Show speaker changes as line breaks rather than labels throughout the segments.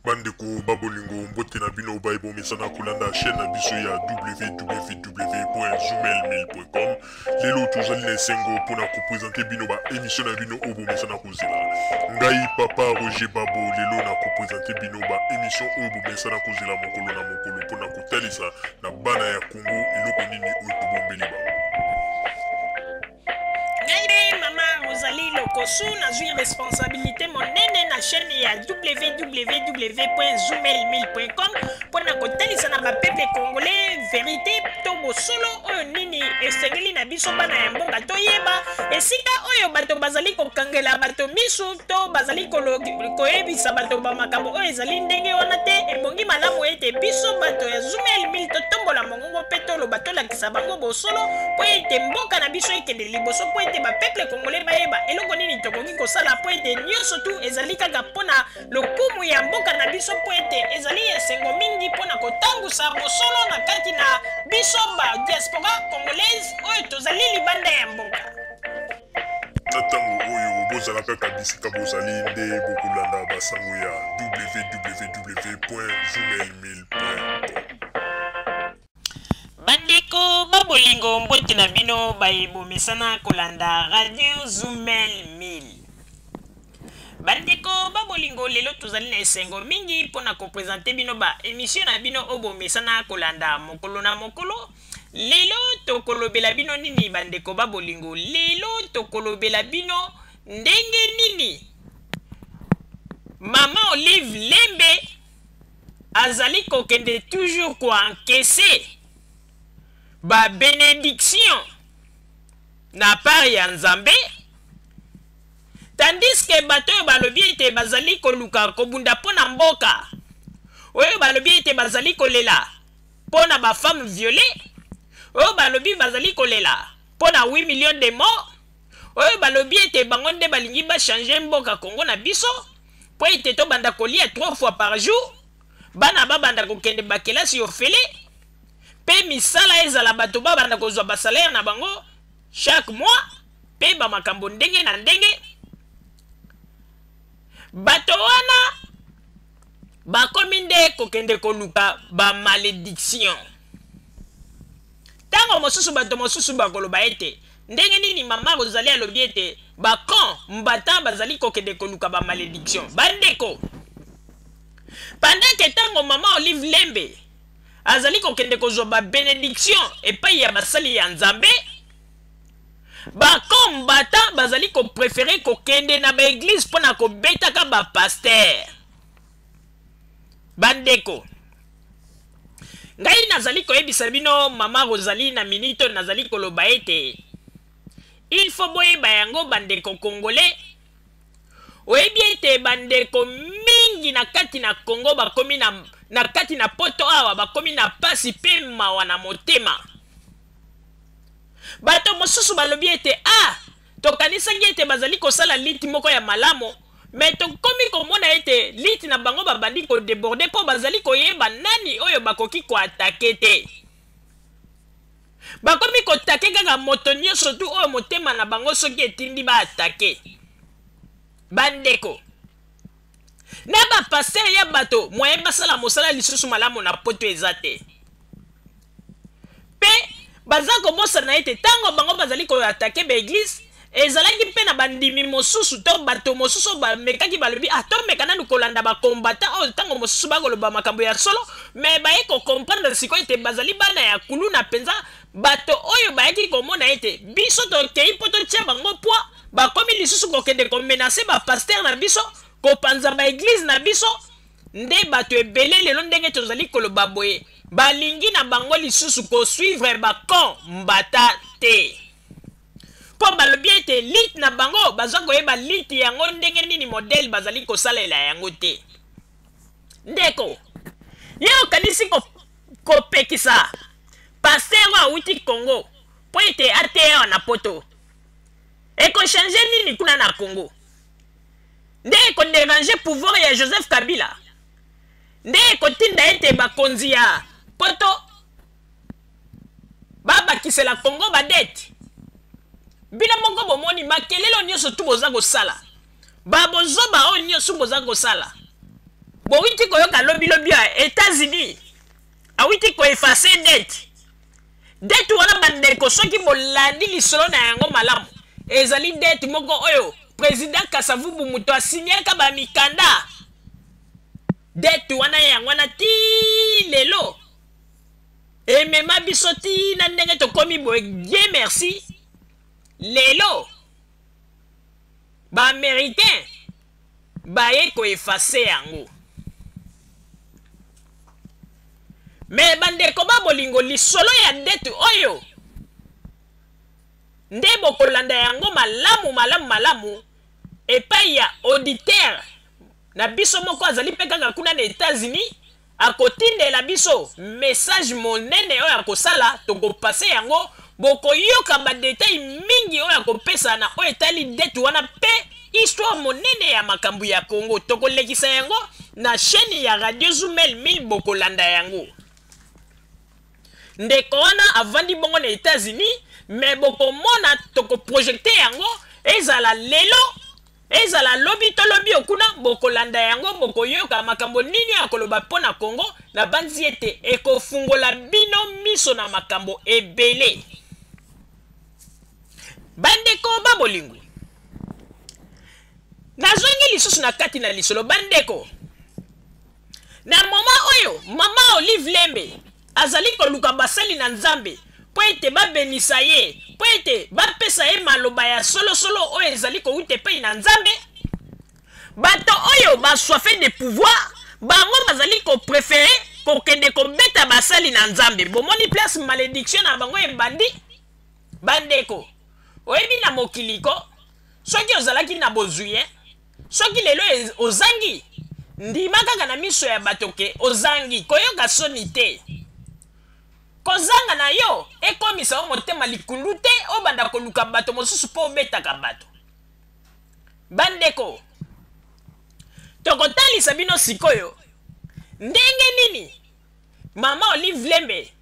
Bandeko ba bolingo, mbote na bino baye bomesana kolanda chaîne na biso ya www.zoomail1000.com. Lelo tozali na esengo mpona kopresente bino ba émission na bino oyo bomesana kozela. Ngai papa Roger Babo lelo na kopresente bino ba émission oyo bomesana kozela mokolo na mokolo mpona kotalisa na bana ya Congo eloko nini oyo tobombeli bango.
Ngai mpe mama Rosalie Lokosu nazwi responsabilité monene na chaîne ya www.zoomail1000.com mpo na kotalisa na bapeuple congolais verité to bosolo oyo nini esengeli na biso bana ya mboka toyeba esika oyo bato bazali kokangela bato misu to bazali koyebisa bato bamakambo oyo ezali ndenge wana te. Ebongi malamu ete biso bato ya Zoomail 1000 totombola mongongo mpe toloba, tolakisa bango bosolo mpo ete mboka na biso ekende liboso, mpo ete bapeuple congolais bayeba eloko nini tokoki kosala, mpo ete nyonso tu ezali kaka mpo na lokumu ya mboka na biso, mpo ete ezali esengo mingi mpo na kotambusa bosolo na kati na biso ba diaspora congolaise oyo tozali libanda ya mboka.
Na ntango oyo bozala kaka bisika bozali nde bokolanda basango ya www.zoomail1000.com.
Bandeko ba bolingo, mbote na bino baye bomesana kolanda radio Zoomail 1000. Bandeko ba bolingo, lelo tozali na esengo mingi mpo na kopresente bino ba emission na bino oyo bomesana kolanda mokolo na mokolo. Lelo tokolobela bino nini bandeko ba bolingo? Lelo tokolobela bino ndenge nini Mama Olive Lembe azali kokende toujours koencaisser ba benediction na part ya Nzambe, tandis que bato oyo balobi ete bazali koluka kobunda mpo na mboka, oyo balobi ete bazali kolela mpo na ba femmes violees, oyo balobi bazali kolela mpo na 8 millions de morts, oyo balobi ete bango nde balingi bachanger mboka Congo na biso mpo ete tobanda kolia 3 fois par jour, bana babanda kokende bakelasi ofele, mpe misala ezala bato babanda kozwa basalaire na bango chaque mois, mpe bamakambo ndenge na ndenge. Bato wana bakomi nde kokende koluka ba malediction. Ntango mosusu bato mosusu bakoloba ete ndenge nini mama Rosalie alobi ete bacon mbata bazali kokende koluka ba malediction. Bandeko, pendant que ntango mama Olive Lembe azali kokende kozwa ba benediction epai ya basali ya Nzambe, bakombata bazali koprefere kokende na baeglize mpo na kobetaka bapaster. Bandeko, ngai nazali koyebisa bino mama Rosalie na minito nazali koloba ete il faut boyeba yango bandeko congolais. Oyebi ete bandeko mingi na kati na Congo bakomi na kati na poto awa bakomi na pasi pe mawa na motema. Bato mosusu balobi ete ah, tokanisaki ete bazali kosala liti moko ya malamu, me tokomi komona ete liti na bango babandi kodeborde mpo bazali koyeba nani oyo bakoki koatake te. Bakomi kotake kaka moto nyonso tu oyo motema na bango soki etindi baatake. Bandeko, na bapaster ya bato moyen basala mosala lisusu malamu na poto eza te. Mpe baza kobosana ete ntango bango bazali koatake baeglize, ezalaki mpe na bandimi mosusu to bato mosusu oyo bamekaki, balobi ah, tomeka nanu kolanda bakombata oyo ntango mosusu bakoloba makambo ya solo, me baye kokomprendre sikoyo ete bazali bana ya kuluna mpenza. Bato oyo bayaki komona ete biso tokei mpo totia bango pwa, bakomi lisusu kokende komenase bapaster na biso, kopanza baeglize na biso. Nde bato ebele lelo ndenge tozali koloba boye balingi na bango lisusu kosuivre bakombata te, mpo balobi ete lite na bango baza koyeba lite yango ndenge nini modele bazali kosalela yango te. Ndeko, ye okanisi kopekisa paster oyo awuti Congo mpo ete ateya na poto, ekochange nini kuna na Congo? Nde ekoderange pouvoir ya Joseph Kabila? Nde ekotinda ete bakonzi ya poto babakisela Congo badete? Bino moko bomoni makelelo nyonso tu boza kosala, babozoba oyo nyonso boza kosala. Bowiti koyoka lobilobi ya États-Unis awiti koeffacer dette. Dette wana bandeko, soki bolandi lisolo na yango malamu, ezali dette moko oyo président Kasavubu moto asignaka bamikanda. Dette wana yango wana ti lelo emema biso ti na ndenge tokomi boye. Dieu merci, lelo baaméricain baye koeffacer yango. Me bandeko ba bolingo, lisolo ya dette oyo nde bokolanda yango malamu malamu malamu epai ya auditeur na biso moko azali mpe kaka kuna na États-Unis. Akotindela biso message monene oyo akosala, tokopasser yango, bokoyoka badétails mingi oyo akopesa na oyo etali dette wana mpe histoire monene ya makambo ya Congo. Tokolekisa yango na chaîne ya Radio Zumel 1000, bokolanda yango. Ndeko wana avandi bongo na États-Unis, me bokomona tokoprojeter yango, ezala lelo, ezala lobi to lobi okuna, bokolanda yango, bokoyoka makambo nini ya koloba mpo na Congo. Nabanzi ete ekofungola bino miso na makambo ebele. Bandeko ba bolingo, nazongi lisusu na kati na lisolo. Bandeko, na moment oyo mama Olive Lembe azali koluka basali na Nzambe mpo ete babenisa ye, mpo ete bapesa ye maloba ya solosolo oyo ezali kowuta epai na Nzambe, bato oyo baassoiffés de pouvoir, bango bazali kopréférer kokende kobeta basali na Nzambe. Bomoni place malédiction na bango ebandi. Bandeko, oyebi na mokili ko soki ozalaki na bozwi ye, soki lelo ozangi, ndima kaka na miso ya bato ke ozangi, koyoka soni te. Kozanga na yo ekomisa yo motema likundu te, obanda koluka bato mosusu mpo obetaka bato. Bandeko, tokotalisa bino sikoyo ndenge nini mama Olive Lembe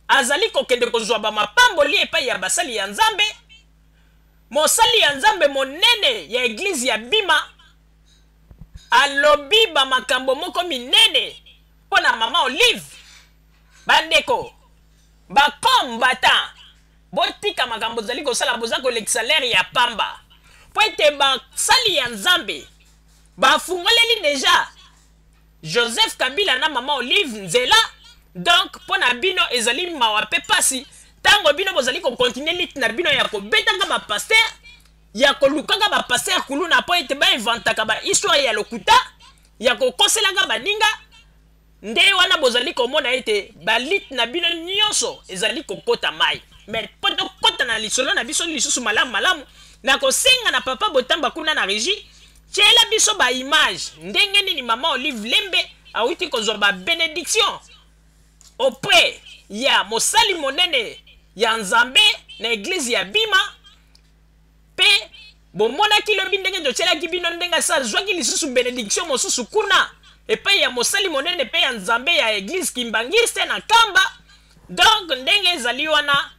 azali kokende kozwa bamapamboli epai ya basali ya Nzambe. Mosali ya Nzambe monene ya église ya Bima alobi bamakambo moko minene mpo na mama Olive. Bandeko bacombattants, botika makambo ozali kosala, boza kolekisa l'heure ya pamba, mpo ete basali ya Nzambe bafungoleli déjà Joseph Kabila na mama Olive nzela. Donc mpo na bino ezali mawa mpe pasi ntango bino bozali kocontinuer lutte na bino ya kobetaka bapasteurs, ya kolukaka bapasteurs kuluna mpo ete bainventaka bahistoire ya lokuta ya kokoselaka baninga. Nde wana bozali komona ete balutte na bino nyonso ezali kokota mai. Me mpo tokɔta na lisolo na biso lisusu malamu malamu, nakosenga na papa Botamba kuna na régie, tiela biso baimage ndenge nini mama Olive Lembe awuti kozwa babénédiction auprès ya mosali monene ya Nzambe na église ya Bima. Mpe bomonaki lobi ndenge totielaki bino ndenge asa azwaki lisusu bénédiction mosusu kuna epai ya mosali monene mpe ya Nzambe ya église kimbangiste na Kamba. Donc ndenge ezali wana,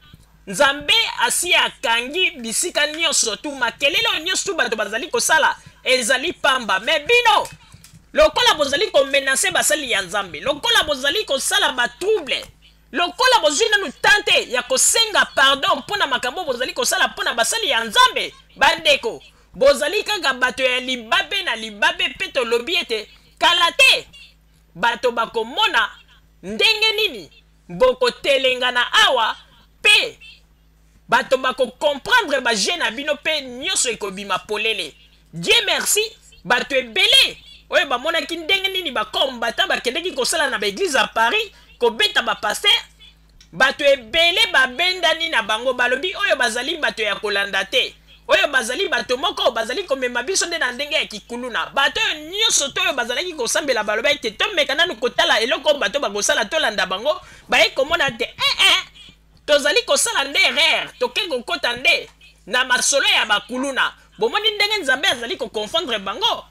Nzambe asi akangi bisika nyonso tu. Makelele oyo nyonso tu bato bazali kosala ezali pamba. Me bino, lokola bozali komenacer basali ya Nzambe, lokola bozali kosala batrouble, lokola bozwi nanu tante ya kosenga pardon mpo na makambo bozali kosala mpo na basali ya Nzambe, bandeko, bozali kaka bato ya libabe na libabe. Mpe tolobi ete kala te bato bakomona ndenge nini bokotelengana awa, mpe bato bakocomprendre bajeu na bino, mpe nyonso ekobima polele. Dieu merci, bato ebele oyo bamonaki ndenge nini bacombattants bakendeki kosala na baéglise ya Paris, kobeta bapasteurs, bato ebele babendani na bango, balobi oyo bazali bato ya kolanda te, oyo bazali bato moko bazali komema biso nde na ndenge ya kikuluna. Bato oyo nyonso to oyo bazalaki kosambela baloba ete tomeka nanu kotala eloko oyo bato bakosala, tolanda bango. Baye komona te eh, eh, tozali kosala nde erreur, toke kokɔta nde na masolo ya bakuluna. Bomoni ndenge Nzambe azali koconfondre bango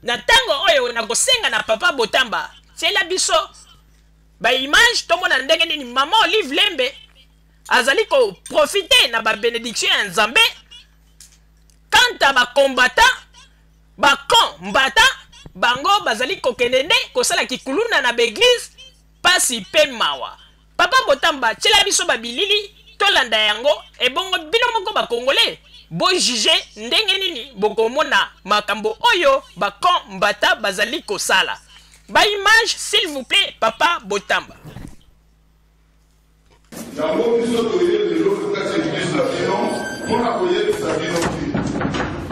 na ntango oyo. Nakosenga na papa Botamba, tiela biso baimage, tomona ndenge nini mama Olive Lembe azali koprofiter na babénédiction ya Nzambe. Quant à bacombattants, bacombattants, Bango bazali kokende nde kosala kikuluna na ba eglise? Pasi pe mawa. Papa Botamba tiela biso ba bilili tolanda yango ebongo bino moko ba congolais bo juger ndenge nini bokomona makambo oyo ba combattants bazali kosala. Ba images s'il vous plait papa Botamba.
Yango biso toye lelo na kati ya eglise na bino mpo na koyebisa bino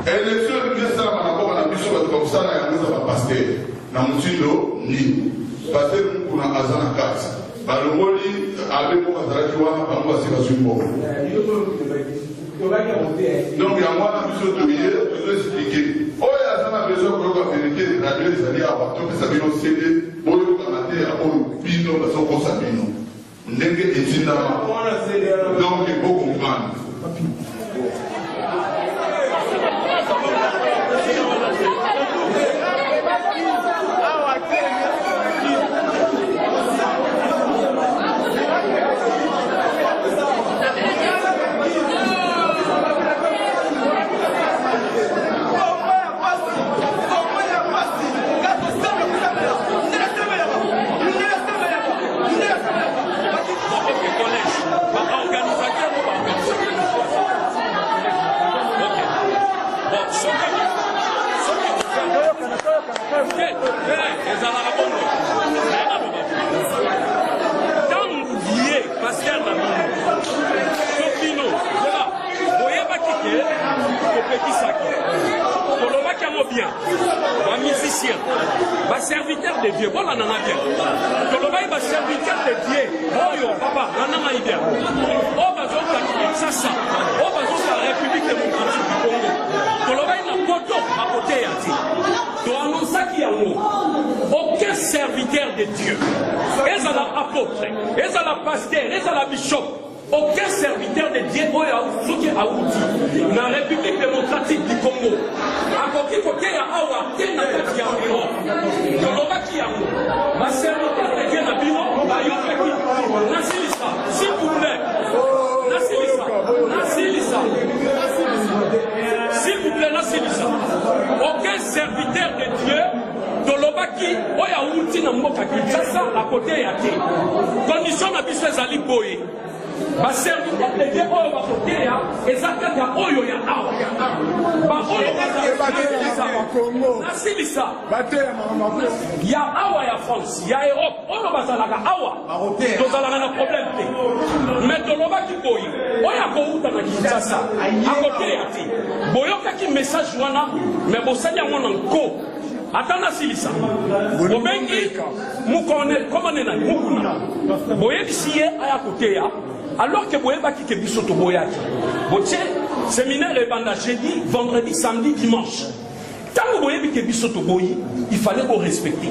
ke election elingi esalama na mboka na biso, bato bakosala yango eza ba pasteur na motindo nini? Pasteur Mukuna aza na kati, balongoli abe moko azalaki wana, bango basi bazwi mbongo. Donc yango wana biso toye tozo explique oyo aza na besoin koyoka verite, radio ezali awa, topesa bino CD boyoka mateya oyo bino bazokosa bino. Ndenge etindama donc bo comprendre.
Ezalaka bongo ntango ye paster na bino to bino boyebaki ke topekisaki tolobaki yango bien bamusicien baserviteur de dieu bolanda nga bien tolobaki baserviteur de dieu oyo papa landa ngai bien oyo bazouta kinshasa oyo bazouta république démocratique du congo tolobaki na poto bakoteya te toannonsaki yango aucun serviteur de dieu ezala apôtre ezala pasteur ezala bishop Aucun serviteur de Dieu oyo soki awuti na République démocratique du Congo akoki koteya awa te na kati ya Europe. Tolobaki yango, ba serviteur de Dieu na bino bayokaki. Nasilisa, s'il vous plaît, nasilisa, nasilisa, s'il vous plaît, nasilisa. Aucun serviteur de Dieu tolobaki oyo awuti na mboka Kinshasa akoteya te. Condition na biso ezali boye, baserviteur de Dieu oyo bakoteya eza kaka oyo ya awa, baoyo nasilisa ya awa ya France ya Europe oyo bazalaka awa tozalaka na problème te, mais tolobaki boye oyo akowuta na Kinshasa akoteya te. Boyokaki message wana mais bosali yango na nko. Ata nasilisa bobengi mukone komane nani mukuna boyebisi ye aya koteya alors que boyebaki ke biso toboyaki botie séminaire ebanda jeudi vendredi samedi dimanche ntango boyebi ke biso toboyi il fallait borespecte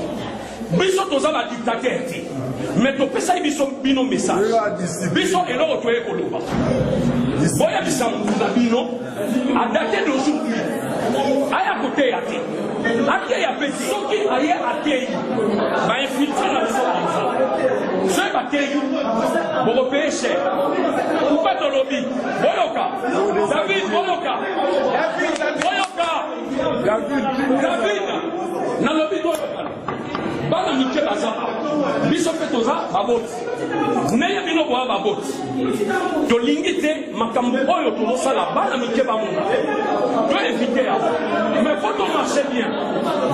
biso toza ba dictateur te mais topesaki biso bino message biso eloko toye koloba boyebisa mutu na bino a date d'aujourd'hui aya koteya te ateya mpe soki aye ateyi bainfiltre na biso mpenza soki bateyi bokopeye cher pourkui tolobi boyoka david boyoka boyoka David, nalobi toyokana bana mike baza biso mpe toza baboti ndenge bino boya baboti tolingi te makambo oyo tozosala bana mike bamona to évite yango mais po tomarche bien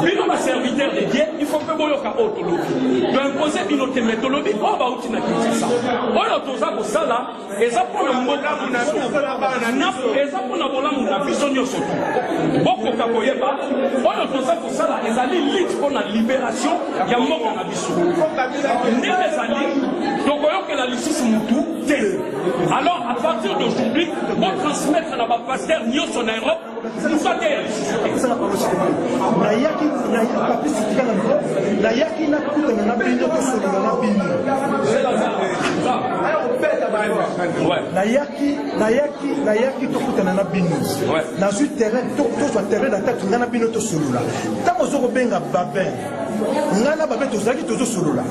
bino baserviteur de dieu il faut mpe boyoka oyo tolobi toimpose bino te mais tolobi oyo bauti na kinshasa oyo toza kosala eza mpo na mboka na biso eza mpo na bolamu na biso nyonso tu bokoka koyeba oyo toza kosala ezali lutte mpo na liberation ya mboka na biso ndenge ezali tokoyokela lisusu mutu te alors à partir d'aujourd'hui botransmettre na bapaster nyonso na europe mosu ateya lisusu
te nayaki papisi tikala nayaki nakutana na bino tosolola na bino nayaki nayaki nayaki tokutana na bino nazwi terrain tozwa terrain na tatu ngai na bino tosolola ntango ozo kobenga babin ngai na babin tozalaki tozosolola.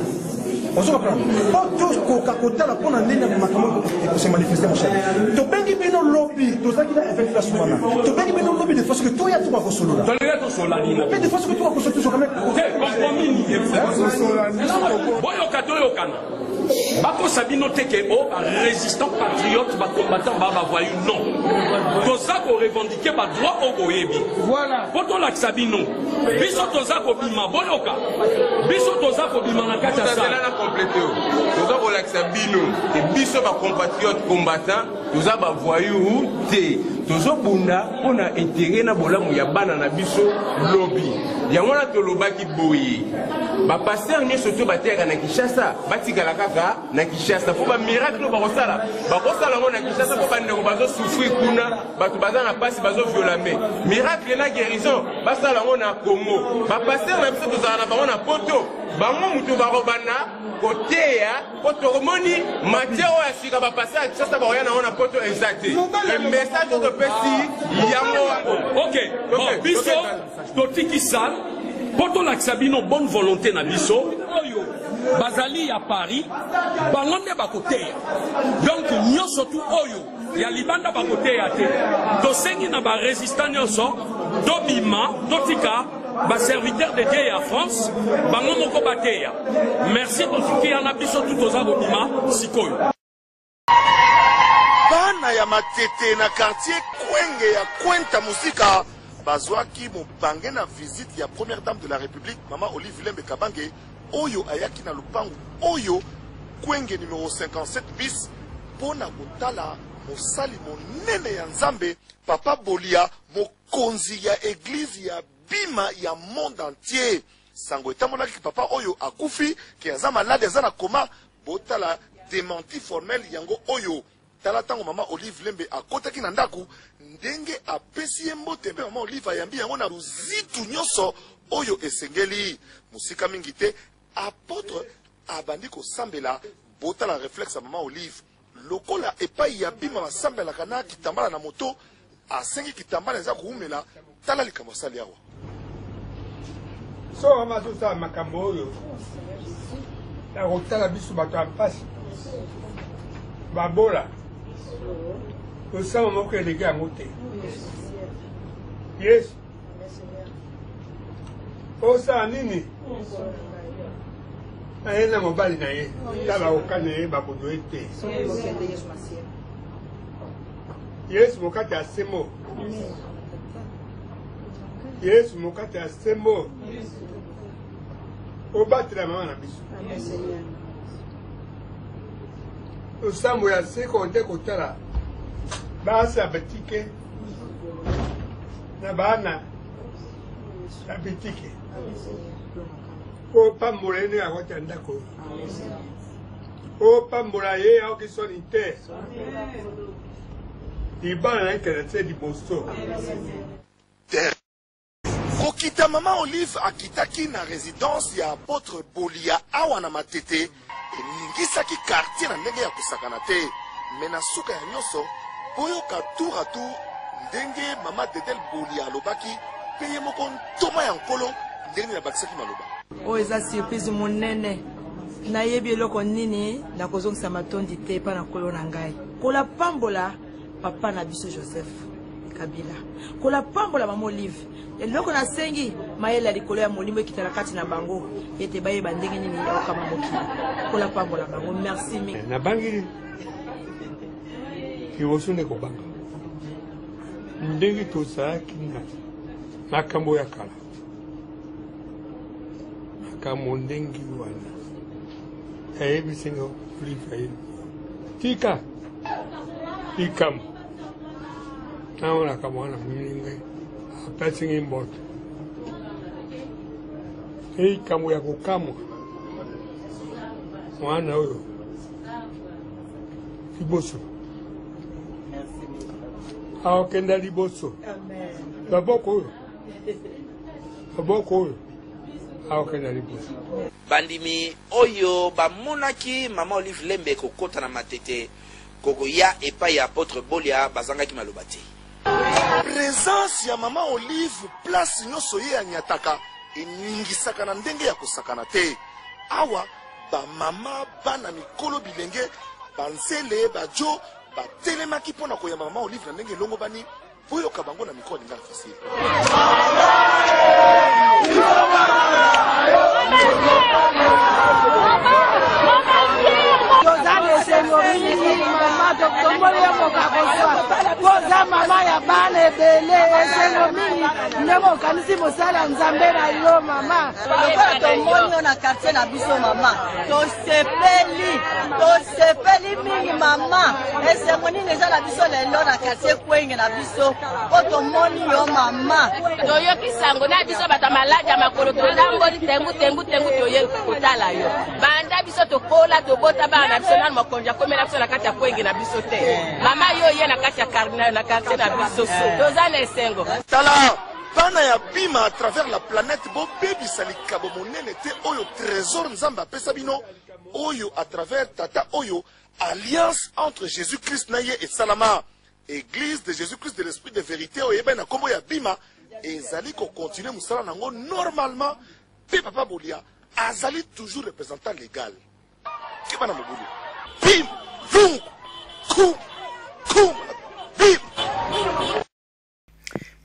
Ozo comprendre? Po tokoka kotala mpo na ndenge makambo ekose manifester, mon cher. Tobengi bino lobi, tozalaki na évêque place wana. Tobengi bino lobi de façon que toya tokoka kosolola.
Tolingi tosolola nini?
Mais de façon que tokoka kosolola, tozoka
te compromis nini? Boyoka, toyokana. Bakosa bino te ke o barésistant patriote, bacombattant, ba bavoyu. Non, toza korevendiquer badroit oyo boyebi mpo tolakisa bino. Biso toza kobima, boyoka, biso toza kobima na kati ya
salle na compléter. Toza kolakisa bino ke biso bacompatriote combattant toza bavoyu te. Tozobunda mpo na intérêt na bolamu ya bana na biso lobi. Yango wana tolobaki boye: bapasteur nyonso to bateyaka na Kinshasa batikala kaka na Kinshasa, mpo bamiracle oyo bakosala, bakosala yango na Kinshasa, mpo bandeko bazosouffrir kuna, bato baza na mpasi, bazoviolame. Miracle na guérison basala yango na Congo. Bapasteur na biso tozala na bango na Poto, bango moto bakobanda koteya, mpo tokomoni matière oyo ya sika bapasteur ya Kinshasa bakoya nango na Poto eza te. Message oyo topesi yango.
Ok, bon, biso totiki salle mpo tolakisa bino bonne volonté na biso. Oyo bazali ya Paris, bango nde bakoteya. Donc nyonso tu oyo ya libanda bakoteya te. Tosengi na barésistant nyonso tobima, totika baserviteur de Dieu ya France, bango moko bateya. Merci, tosuki yana. Biso tu toza kobima sikoyo.
Bana ya Matete na quartier Kwenge ya Kwenta Mosika bazwaki mobange na visite ya première dame de la République, mama Olive Lembe Kabange, oyo ayaki na lupangu oyo Kwenge numero 57 bis mpo na kotala mosali monene ya Nzambe, papa Bolia, mokonzi ya église ya Bima ya monde entier. Sango etambolaki papa oyo akufi, ke aza malade, aza na coma. Botala démenti formel yango oyo. Tala ntango mama Olive Lembe akotaki na ndako, ndenge apesi ye mbote, mpe mama Olive ayambi yango na luzitu nyonso oyo esengeli. Mosika mingi te, apôtre abandi kosambela. Botala réflexe ya mama Olive. Lokola epai ya Bima basambelaka na kitambala na moto, asengi kitambala eza koumela. Tala likambo asali awa.
So mama azosala makambo oyo ya kotala biso bato ya mpasi, babola, kosala moko eleki yango te. Yesu, osala nini na ye na mobali na ye? Ta bakokana ye, bakozwa ye te. Yesu mokati ya sembo, Yesu mokati ya sembo, obatela mama na biso. Losambo ya seko nde kotala basi ya batike na bana ya bitike, opambola ye ndenge akoti ya ndako oyo, opambola ye, aoki soni te, libala na ekende te liboso.
Kokita mama Olive akitaki na résidence ya apôtre Bolia awa na Matete eningisaki quartier na ndenge ya kosakana te. Me na suka ya nyonso, boyoka tour à tour ndenge mama Dedel Bolia alobaki, mpe ye moko ntoma ya Nkolo ndenge nini abakisaki maloba.
Oyo eza surprise monene. Nayebi eloko nini nakozongisa matondi te epai na Nkolo na ngai. Kola pambola papa na biso Joseph Kabila, kola pambola mama Olive. Eloko nasengi, mayele ya likolo ya molimo ekita na kati na bango, ete bayeba ndenge nini ya kokamba mokili. Kola pambola bango. Merci mingi.
Nabangi liboso nde kobanga ndenge tozalaki na makambo ya kala, makambo ndenge wana. Ayebisi nga Olive, ayebi tika likambo namonaka mwana moni ngai, apesi ngai mbote. Likambo ya kokamwa, mwana oyo liboso akokenda liboso, maboko oyo, maboko oyo akokenda liboso.
Bandimi oyo bamonaki mama Olive Lembe kokota na Matete kokoya epai ya apôtre Bolia bazangaki maloba te.
Présence ya mama Olive place nyonso ye anyataka eningisaka na ndenge ya kosakana te. Awa.
Bamama, bana, mikolo, bilenge, banzele, bajo batelemaki mpo na koyamba mama Olive na ndenge elongobani. Boyoka bango na micro ya Lingala Facile.
Toza na esengo mingi mama, totomboli yo moka kozwa mpo oza mama ya bana ebele. Esengo mingi ndenge okanisi mosala ya Nzambe na yo mama.
Lokola tomoni yo na quartier na biso mama, tosepeli, tosepeli mingi mama. Esengo nini eza na biso lelo na quartier Kwenge na biso mpo tomoni yo mama.
Toyoki sango na biso bato ya maladi ya makolo, totamboli tengu tengu tengu, toye kotala yo. Banda biso tokola, tobota bana na biso, nanu mokonzi akomela biso na kati ya Kwenge na biso te. Mama, yo ye na kati ya na quartier na biso, toza na esengo.
Tala bana ya Bima à travers la planète, bobebisa likabo monene te oyo trésor Nzambe apesa bino, oyo à travers tata oyo alliance entre Jésus Christ na ye esalama. Église de Jésus Christ de l'Esprit de Vérité oyo eyebani na nkombo ya Bima ezali kocontinue mosala nango normalement, mpe papa Bolia azali toujours représentant légal. Keba na mobulu. Bim vum kum kum bim.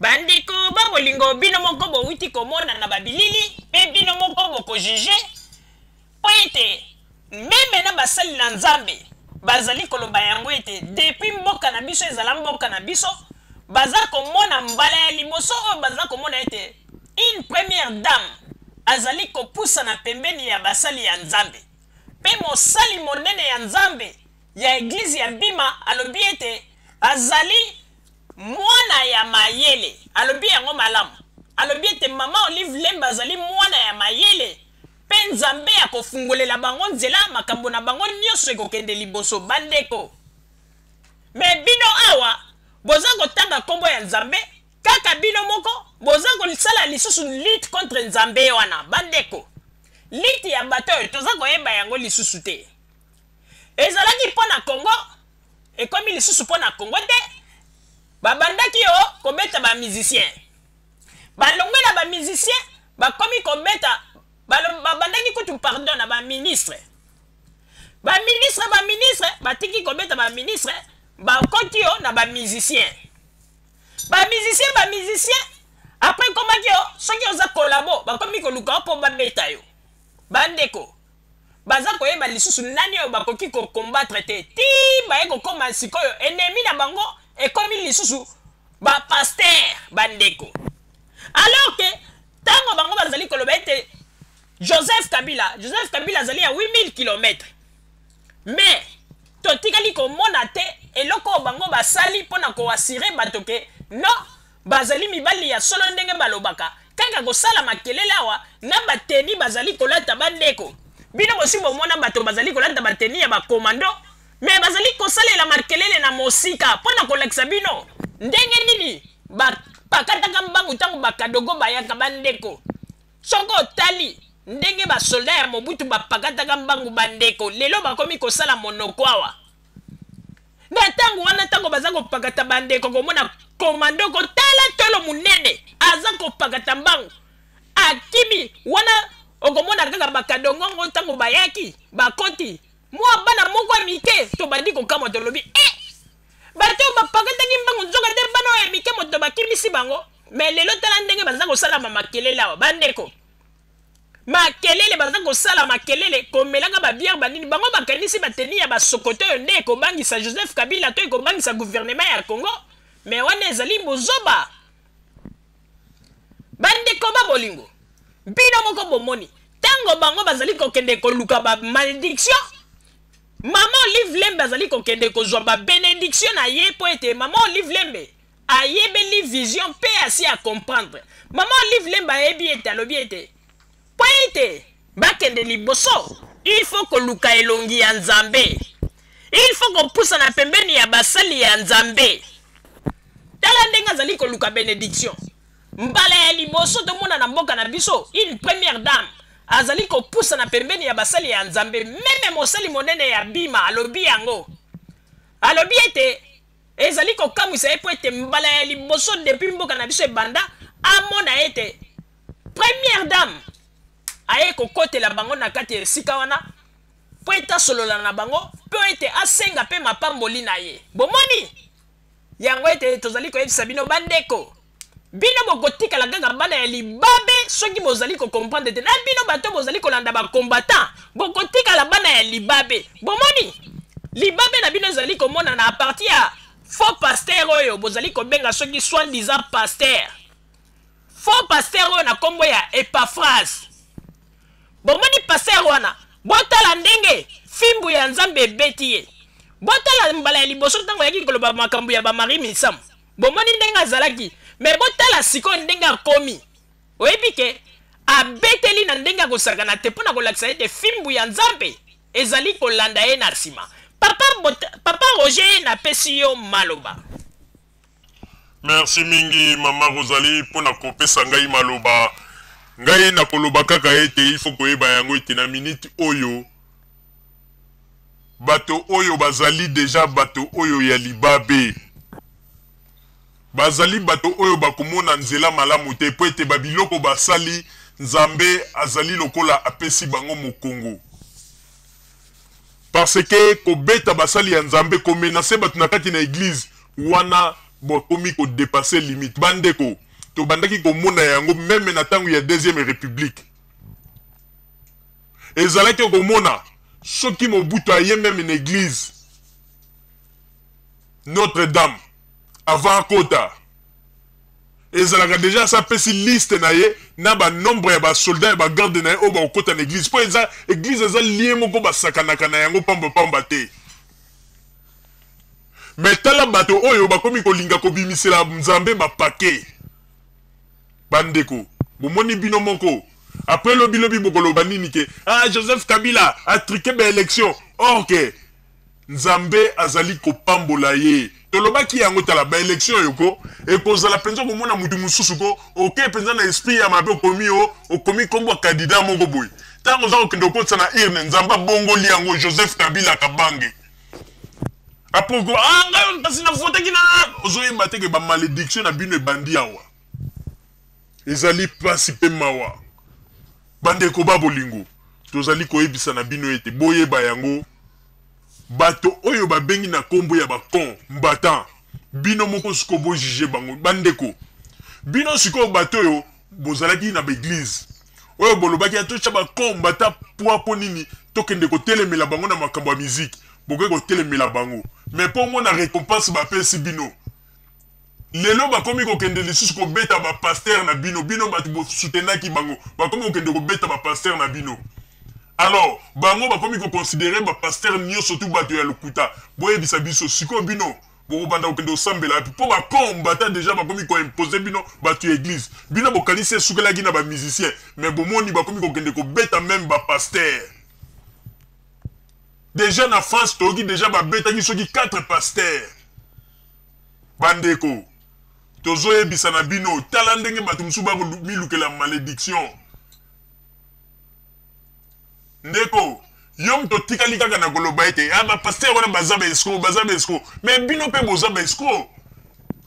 Bandeko ba bolingo, bino moko bowuti komona na babilili mpe bino moko bokojuge, mpo ete meme na basali na Nzambe bazali koloba yango ete depuis mboka na biso ezala mboka na biso, baza komona mbala ya liboso oyo baza komona ete une première dame azali kopusana pembeni ya basali ya Nzambe. Mpe mosali monene ya Nzambe ya eglize ya Bima alobi ete azali mwana ya mayele. Alobi yango malamu. Alobi ete mama Olive Lembe azali mwana ya mayele mpe Nzambe akofungolela bango nzela, makambo na bango nyonso ekokende liboso. Bandeko, me bino awa boza kotanga nkombo ya Nzambe kaka bino moko boza kosala lisusu lutte contre Nzambe wana. Bandeko, lutte ya bato oyo toza koyeba yango lisusu te. Ezalaki mpo na Congo, ekomi lisusu mpo na Congo te. Babandaki yo kobeta ba musicien, balongwe na ba musicien, bakomi kobeta, babandaki kutu pardon na ba ministre, ba ministre, ba ministre, batiki kobeta ba ministre, bakoti yo na ba musicien, ba musicien, ba musicien. Après ekomaki yo soki oza kolabo, bakomi koluka yo mpo babeta yo. Bandeko, baza koyeba lisusu nani oyo bakoki kokombatre te, ti baye kokoma sikoyo ennemi na bango ekomi lisusu bapaster. Bandeko, alors ke ntango bango bazali koloba ete Joseph Kabila, Joseph Kabila azali ya 8000 km, mais totikali komona te eloko oyo bango basali mpo na koasire bato ke non, bazali mibali ya solo ndenge balobaka. Kaka kosala makelele awa na bateni bazali kolata. Bandeko, bino bosi bomona bato bazali kolata bateni ya bakomando, me bazali kosalela makelele na mosika mpo na kolakisa bino ndenge nini bapakataka mbangu ntango bakadogo bayaka. Bandeko, soki otali ndenge basoldat ya Mobutu bapakataka mbangu, bandeko, lelo bakomi kosala monoko awa. Na ntango wana, ntango baza kopakata, bandeko, komona komando kotala tolo monene aza kopakata mbangu, akimi wana, okomona kaka bakadongongo ntango bayaki bakoti mwa bana moko ya mike. Tobandi kokamwa, tolobi e bato oyo bapakataki mbangu, nzoka nde bana oyo ya mike moto bakimisi bango. Me lelo tala ndenge baza kosalama makelele awa. Bandeko, makelele baza kosala, makelele komelaka babiere banini. Bango bakanisi bateni ya basokoto oyo nde ekobangisa Joseph Kabila to ekobangisa gouvernement ya Congo, me wana ezali bozoba. Bandeko ba bolingo, bino moko bomoni ntango bango bazali kokende koluka bamalédiction, mama Olive Lembe azali kokende kozwa babénédiction na ye, mpo ete mama Olive Lembe ayebeli vision mpe asi acomprendre. Mama Olive Lembe ayebi ete, alobi ete mpo ete bakende liboso, il faut koluka elongi ya Nzambe, il faut kopusana pembeni ya basali ya Nzambe. Tala ndenge azali koluka bénédiction. Mbala ya liboso tomona na mboka na biso une première dame azali kopusana pembeni ya basali ya Nzambe. Meme mosali monene ya Bima alobi yango, alobi ete ezali kokamwisa ye mpo ete mbala ya liboso depuis mboka na biso ebanda amona ete première dame aye kokotela bango na kati ya esika wana. mpo ete asolola na bango mpo ete asenga mpe mapamboli na ye. Bomoni yango ete tozali koyebisa bino bandeko, bino bokotikala kaka bana ya libabe soki bozali kokomprendre te. Na bino bato bozali kolanda bacombattant, bokotikala bana ya libabe. Bomoni libabe na bino ezali komonana a partir ya faux pasteur oyo bozali kobenga soki soi-disant pasteur, faux pasteur oyo na kombo ya Epaphrase. Bomoni pasteur wana, botala ndenge fimbu ya Nzambe ebeti ye. Botala mbala ya liboso ntango ayaki koloba makambo ya ba Marie Misamu, bomoni ndenge azalaki. Me botala sikoyo ndenge akomi. Oyebi ke abeteli na ndenge ya kosakana te mpo na kolakisa ete fimbu ya Nzambe ezali kolanda ye na nsima. Papa, Papa Roger, napesi yo maloba.
Merci mingi mama Rosalie mpo na kopesa ngai maloba. Ngai nakoloba kaka ete il faut koyeba yango ete na minute oyo bato oyo bazali deja bato oyo ya libabe, bazali bato oyo bakomona nzela malamu te mpo ete babiloko basali Nzambe azali lokola apesi bango mokongo. Parce que kobeta basali ya Nzambe, ko menacer bato na kati na eglise wana bokomi ko depasser limite. Bandeko, tobandaki komona yango meme na tango ya deuxième republique. Ezalaki okomona soki Mobutu aye meme na eglise Notre Dame avant akota, ezalaka deja asi apesi liste na ye na ba nombre ya ba soldats ya ba garde na ye oyo bakokota na eglise, mpo eza eglise eza lien moko basakanaka na yango pamba pamba te. Mais tala bato oyo bakomi kolinga kobimisela Nzambe ba paquet. Bandeko, bomoni bino moko après lobi lobi bokoloba nini ke ah Joseph Kabila a truqué ba élection, or ke Nzambe azali kopambola ye. Tolobaki yango, tala ba election oyo ko ekozala penza okomona mutu mususu ko oke penza na esprit ya mabe okomi o okomi kombo ya candidat moko boye tango oza kokende okotisa na urne Nzambe abongoli yango Joseph Kabila Kabange apoko ah ngai kasi na votaki na ozoyeba te ke ba malediction na bino ebandi awa. Ezali pasi pe mawa bandeko ba bolingo, tozali koyebisa na bino ete boyeba yango, bato oyo babengi na kombo ya ba con mbattant, bino moko sikoyo bo juger bango. Bandeko, bino sikoyo bato oyo bozalaki na ba eglise oyo bolobaki ya totya ba con mbattant poids po nini tokende kotelemela bango na makambo ya musique, bokoki kotelemela bango mais po omona recompense bapesi bino. Lelo bakomi kokende lisusu kobeta ba pasteurs na bino, bino batu bo soutenaki bango, bakomi kokende kobeta ba pasteurs na bino. Alors bango bakomi ko considerer ba pasteurs nioso tout batu ya lokuta. Boyebisa biso sikoyo bino bokobanda kokende kosambela wapi? Po ba combattants dejà bakomi ko imposer bino batu ya eglise. Bino bokanisi esukelaki na ba musiciens mais bomoni bakomi kokende kobeta meme ba pasteurs. Dejà na France toyoki dejà babetaki soki 4 pasteurs. Bandeko, tozoyebisa na bino, tala ndenge bato mosusu bakomilukela malediction. Ndeko, yo moto otikali kaka na koloba ete ah, ba pasteur wana baza ba escroc, baza ba escroc. Mais bino mpe boza ba escroc.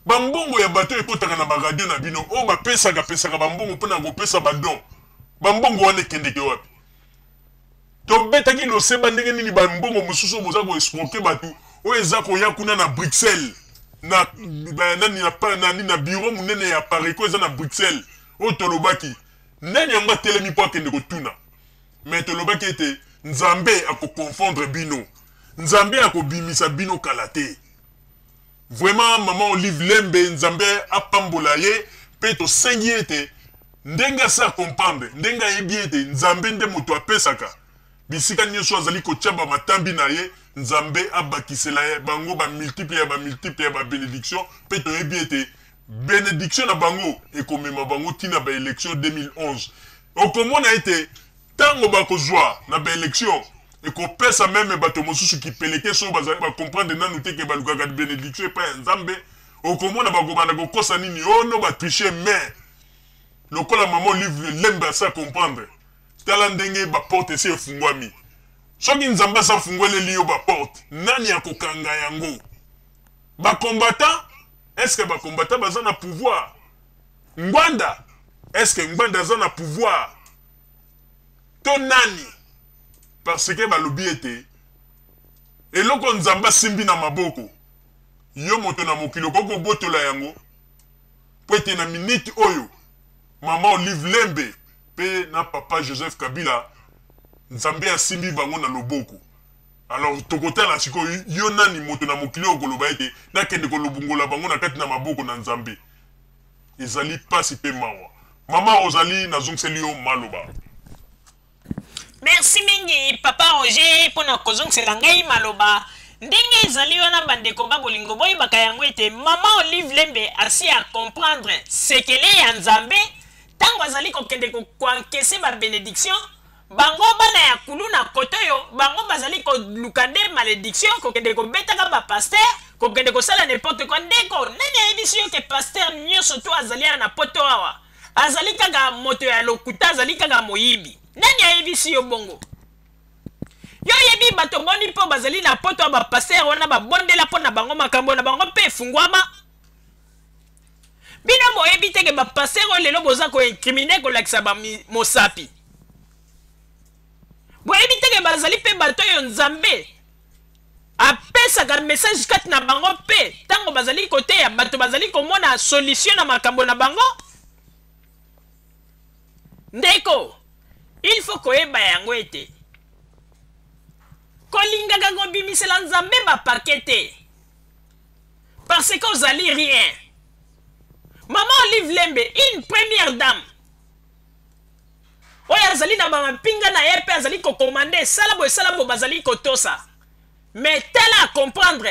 Bambongo ya bato ekotaka na ba radio na bino, oyo bapesaka pesaka bambongo mpo na kopesa ba don. Bambongo wana ekendeke wapi? Tobetaki loseba ndenge nini ba mbongo mosusu oyo boza ko escroquer bato oyo eza koya kuna na Bruxelles na nani na nani na bureau monene ya Pareco eza na Bruxelles oyo tolobaki nani yango atelemi mpo akende kotuna mais tolobaki ete Nzambe ako confondre bino Nzambe akobimisa bino kala te. Vraiment maman Olive Lembe Nzambe apambola ye pe tosengi ye ete ndenge asi a comprendre ndenge ayebi ete Nzambe nde moto apesaka bisika nioso azali kotia ba matambi na ye Nzambe abakisela ye bango ba multiple ya ba multiple ya ba benediction pe toyebi ete benediction na bango ekomema bango ti na ba election 2011 okomona ete Tango bakozua na ba election ekopesa meme bato mosusu kipeleke soki bazali ba comprendre nanu te ke balukaka benediction epai ya Nzambe okomona bakobanda kokosa nini oh no ba tricher mais lokola maman Olive Lembe asi a comprendre tala ndenge ba porte esi efungwami soki Nzambe asi afungweleli yo ba porte nani akokanga yango ba combattants est ce que ba combattants baza na pouvoir Ngbanda est ce que Ngbanda aza na pouvoir to nani? Parce que balobi ete eloko Nzambe asimbi na maboko, yo moto na mokili okoki kobotola yango? Mpo ete na minute oyo mama Olive Lembe mpe na papa Joseph Kabila, Nzambe asimbi bango na loboko. Alors tokotala sikoyo yo nani moto na mokili oyo okoloba ete nakende kolobngola bango na kati na maboko na Nzambe. Ezali pasi mpe mawa. Mama Rosalie, nazongiseli yo maloba.
Merci mingi papa Roger mpo na kozongisela ngai maloba. Ndenge ezali wana bandeko ba bolingo, boyebaka yango ete mama Olive Lembe asi a comprendre sekele ya Nzambe ntango azali kokende koankese ba benediction. Bango bana ya kuluna kote oyo bango bazali koluka nde malediction, kokende kobetaka ba pasteur, kokende kosala n'importe quoi. Ndeko, nani ayebisi yo ke pasteur nyonso to azali awa na poto awa azali kaka moto ya lokuta, azali kaka moyibi? Nani ayebisi yo bongo? Yo oyebi bato boni mpo bazali na poto ya bapaster wana babondela mpo na bango, makambo na bango mpe efungwama? Bino boyebi te ke bapaster oyo lelo boza koincrimine, kolakisa bamosapi, boyebi te ke bazali mpe bato oyo Nzambe apesaka message kati na bango, mpe ntango bazali koteya bato bazali komona solution na makambo na bango? Ndeko, il faut koyeba yango ete kolingaka kobimisela Nzambe bapake te, parce que ozali rien. Mama Olive Lembe, une première dame oyo azali na bamapinga na ye mpe azali kokomande sala boye sala boye, bazali kotosa. Mais tala, comprendre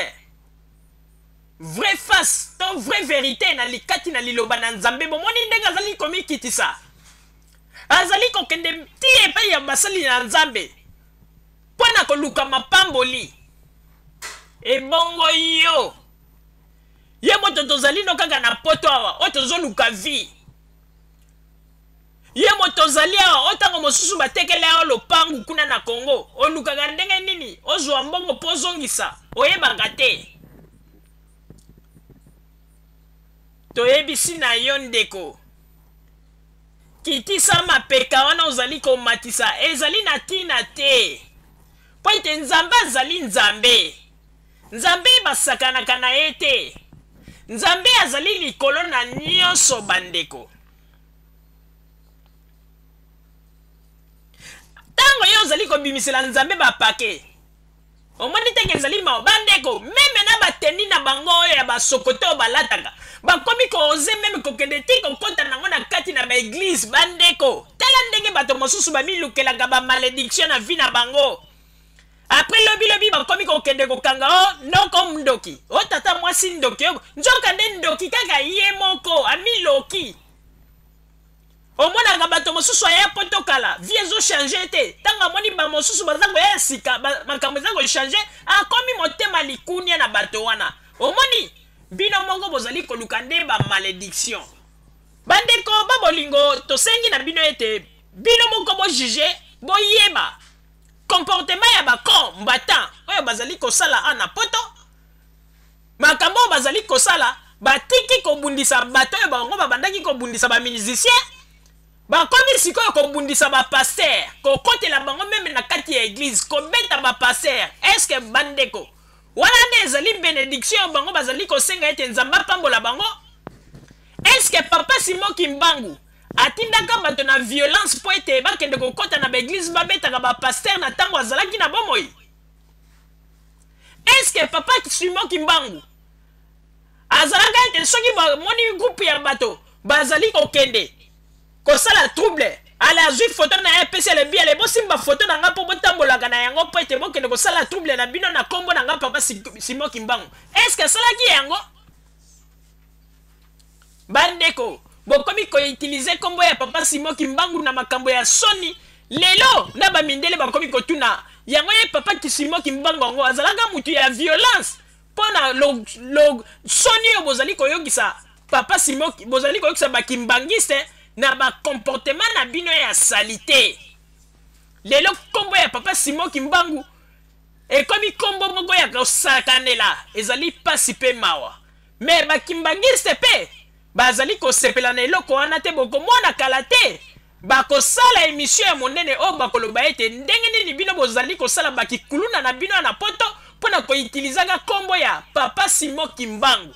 vraie face to vraie vérité na likati na liloba na Nzambe. Bomoni ndenge azali komikitisa, azali kokende ti epai ya basali na Nzambe mpo na koluka mapamboli. Ebongo yo ye moto tozali no kaka na poto awa oyo tozoluka vie, ye moto ozali awa oyo ntango mosusu batekela yo lopangu kuna na Congo, olukaka ndenge nini ozwa mbongo mpo ozongisa, oyebaka te. Toyebisi na yo ndeko, kitisa mapeka wana ozali komatisa, ezali na ntina te, mpo ete Nzambe azali Nzambe. Nzambe basakanaka na ye te. Nzambe azali likolo na nyonso. Bandeko, ntango yo ozali kobimisela Nzambe bapake, omoni teke ezali mawa. Bandeko, meme na bateni na bango oyo ya basokoto oyo balataka, bakomi kooze meme kokende ti kokɔta nango na kati na baeglize. Bandeko, tala ndenge bato mosusu bamilukelaka bamalediction na vie na bango. Après lobilobi bakomi kokende kokanga o noko ndoki, o tata mwasi ndoki, o nzoka nde ndoki kaka ye moko amiloki. Omonaka bato mosusu aya poto kala, vie ezochange te. Ntango amoni bamosusu baza koya ya sika, makambo eza kochange, akomi motema likunia na bato wana. Omoni bino moko bozali koluka nde bamalediction. Bandeko ba bolingo, tosengi na bino ete bino moko bojuge, boyeba comportement ya bacombattant oyo bazali kosala a na poto, makambo oyo bazali kosala. Batiki kobundisa bato oyo bango babandaki kobundisa, bamusicien, bakomi sikoyo kobundisa bapaster, kokotela bango meme na kati ya eglize, kobeta bapaster. Eske bandeko, wana nde ezali benediction oyo bango bazali kosenga ete Nzambe apambola bango? Eske papa Simon Kimbangu atindaka bato na violence mpo ete bakende kokɔta na baeglize babetaka bapaster na ntango azalaki na bomoi? Eske papa Simon Kimbangu azalaka ete soki bamoni groupe ya bato bazali kokende kosala trouble, ale azwi foto na ye, apesi, alebi: "Ale, bosimba foto na nga mpo botambolaka na yango mpo ete bokende kosala trouble na bino na nkombo na nga papa Simon Kimbangu"? Eske asalaki yango? Bandeko, bokomi koutilize nkombo ya papa Simon Kimbangu na makambo ya soni. Lelo na bamindele bakomi kotuna yango: ye papa Simon Kimbangu yango azalaka mutu ya violence? Mpo na lo, lo, soni oyo bozali koyokisa papa Simon, bozali koyokisa bakimbangiste na bacomportement na bino ya saleté. Lelo nkombo ya papa Simon Kimbangu ekomi nkombo moko ya kosakanela. Ezali mpasi mpe mawa, me bakimbangiste mpe bazali kosepela na eloko wana te. Bokomona kala te. Bakosala emission ya monene oyo bakoloba ete ndenge nini bino bozali kosala ba kikuluna na bino ya na poto mpo na koitilizaka nkombo ya Papa Simon Kimbangu.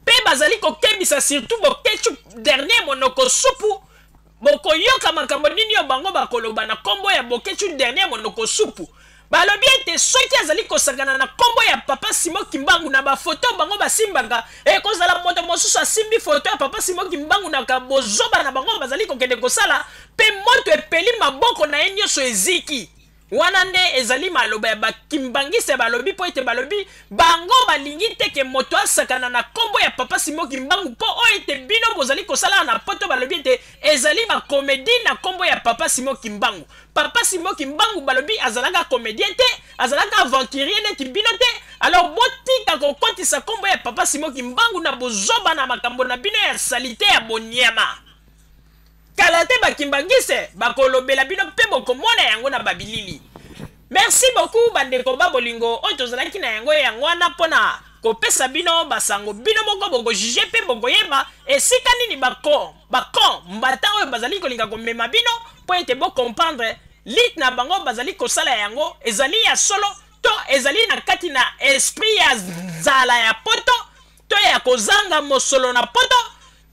Mpe bazali kokebisa surtout Boketshu dernier monoko supu. Bokoyoka makambo nini oyo bango bakoloba na nkombo ya Boketshu dernier monoko supu. Balobi ete soki azali kosakana na nkombo ya Papa Simon Kimbangu na bafoto bango basimbaka, ekozala moto mosusu asimbi foto ya Papa Simon Kimbangu na bozoba na bango bazali kokende kosala, mpe moto epeli maboko na ye nyonso eziki. Wana nde ezali maloba ya ba kimbanguiste balobi mpo ete balobi bango balingi te ke moto asakana na nkombo ya Papa Simon Kimbangu mpo oyo ete bino bozali kosala na poto balobi ete ezali ba comedie na nkombo ya Papa Simon Kimbangu. Papa Simon Kimbangu balobi azalaka comedien te, azalaka aventurier neti bino te. Alors botika kokotisa nkombo ya Papa Simon Kimbangu na bozoba na makambo na bino ya salite ya bonyama. Kala te ba kimbanguiste bakolobela bino mpe bokomona yango na ba bilili. Merci beaucoup bandeko ba bolingo oyo tozalaki na yango yango wana mpo na kopesa bino basango bino moko boko juger mpe bokoyeba esika nini bako bako mbata oyo bazali kolinga komema bino mpo ete bo comprendre lit na bango bazali kosala yango ezali ya solo to ezali na kati na esprit ya nzala ya poto to ya kozanga mosolo na poto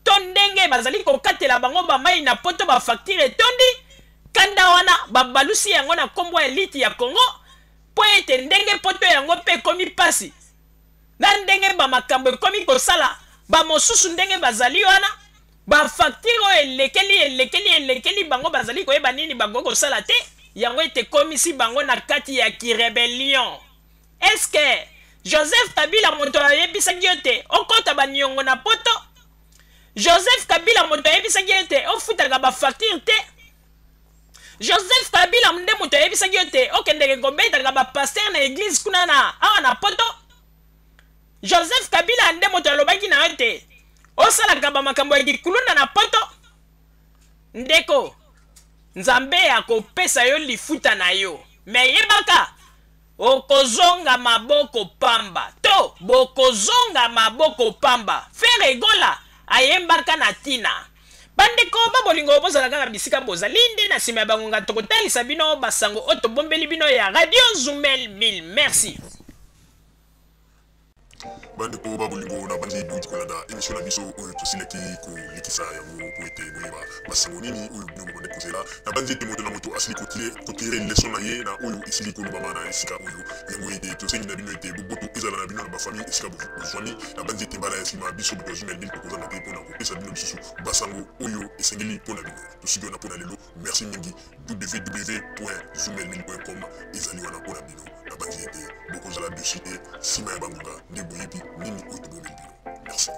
to ndenge bazali kokatela bango ba mayi na poto ba facture etondi kanda wana babalusi yango na nkombo ya liti ya Congo mpo ete ndenge poto yango mpe ekomi mpasi na ndenge ba makambo ekomi kosala ba mosusu ndenge bazali wana ba facture oyo elekeli elekeli elekeli bango bazali koyeba nini bakoki kosala te yango ete ekomisi bango na kati ya kirebellion. Est-ce que Joseph Kabila moto ayebisaki yo te okota ba niongo na poto? Joseph Kabila moto ayebisaki yo te ofutaka ba facture te? Joseph Kabila nde moto ayebisaki yo te okendeke kobetaka ba pasteur na eglise kuna na awa na poto? Joseph Kabila nde moto alobaki na yo te osalaka ba makambo ya kikuluna na poto? Ndeko, Nzambe akopesa yo lifuta na yo, mais yebaka Okozonga maboko pamba to bokozonga maboko pamba. Ferre Gola ayembaka na tina. Bandeko ba bolingo bozala kaka bisika bozali nde na sima ya bangonga tokotalisa bino basango oyo tobombeli bino ya Radio Zumel 1000. Merci.
Bandeko ba bolingo, na banzi bouti kolanda emission na biso oyo tosilaki kolekisa yango mpo ete boyeba basango nini oyo bino bobandi kozela. Na banzi ete moto na moto asili kotire leson na ye na oyo esili kolobama na esika oyo. Yango ete tosengi na bino ete boboto ezala na bino na bafamille esika bozwami. Na banzi ete mbala ya nsima biso bato ya Zumel 1000 tokozanga te mpo na kopesa bino lisusu basango oyo esengeli mpo na bino. Tosuki wana mpo na lelo. Merci mingi. www.zumel1000.com ezali wana mpo na bino. Nabanzi ete bokozala dessus te nsima ya bangonga nde boyebi nini oyo tobombeli bino. Merci.